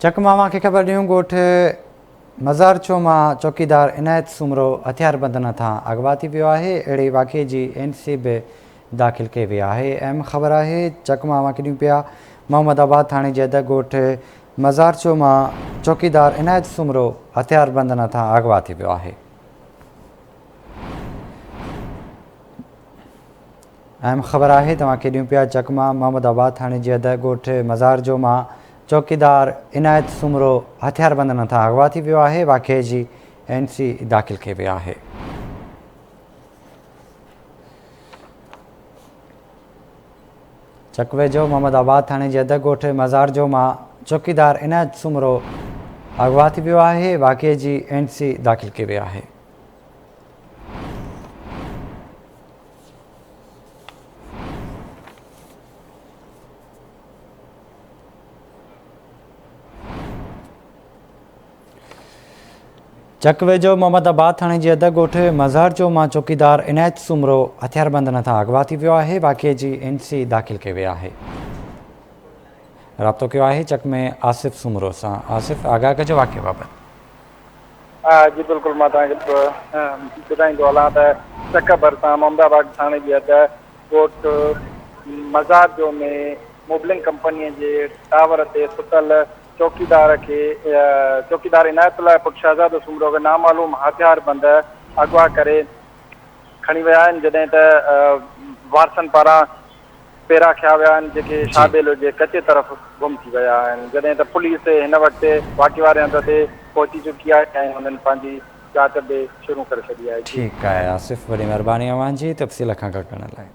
چڪ مان اوهان کي خبر ڏيون ڳوٺ مزارچو مان چوڪيدار عنايت سومرو هٿياربندن هٿان اغوا ٿي ويو آهي اهڙي واقعي جي اين سي به داخل ڪئي وئي آهي اهم خبر آهي چڪ مان اوهان کي ڏيون پيا محمد آباد ٿاڻي جي حد ڳوٺ مزارچو مان چوڪيدار عنايت سومرو هٿياربندن هٿان اغوا ٿي ويو آهي. اهم خبر آهي توهان کي ڏيون پيا چڪ مان محمد آباد ٿاڻي جي حد ڳوٺ مزارجو مان چوڪيدار عنايت سومرو هٿياربندن هٿان اغوا ٿي ويو آهي واقعي جي اين سي داخل ڪئي وئي آهي. چڪ ويجهو محمد آباد ٿاڻي جي حد ڳوٺ مزارجو مان چوڪيدار عنايت سومرو اغوا ٿي ويو آهي واقعي جي اين سي داخل ڪئي وئي آهي. چڪ ويجهو محمد آباد ٿاڻي جي حد ڳوٺ مظهر چو مان چوڪيدار عنايت سومرو هٿياربندن هٿان اغوا ٿي ويو آهي واقعي جي اين سي داخل ڪئي وئي آهي رابطو ڪيو آهي چڪ ۾ آصف سومرو سان آصف آگاهه ڪجو واقعي بابت. جي بلڪل مان توهان کي ٻڌائيندو هلان ته چڪ ڀرسان محمد آباد ٿاڻي جي حد ڳوٺ مزارجو ۾ موبلنگ ڪمپني جي ٽاور تي ستل چوڪيدار کي چوڪيدار عنايت الله پٽ شهزادو سومرو کي نامعلوم هٿياربند اغوا ڪري کڻي ويا آهن جڏهن ته وارثن پاران پيرا کنيا ويا آهن جيڪي شاهه ٻيلو جي ڪچي طرف گم ٿي ويا آهن جڏهن ته پوليس هن وقت واقعي واري هنڌ تي پهچي چڪي آهي ۽ انهن پنهنجي جاچ به شروع ڪري ڇڏي آهي. ٺيڪ آهي آصف وڏي مهرباني اوهان جي تفصيل کان آگاهه ڪرڻ لاء.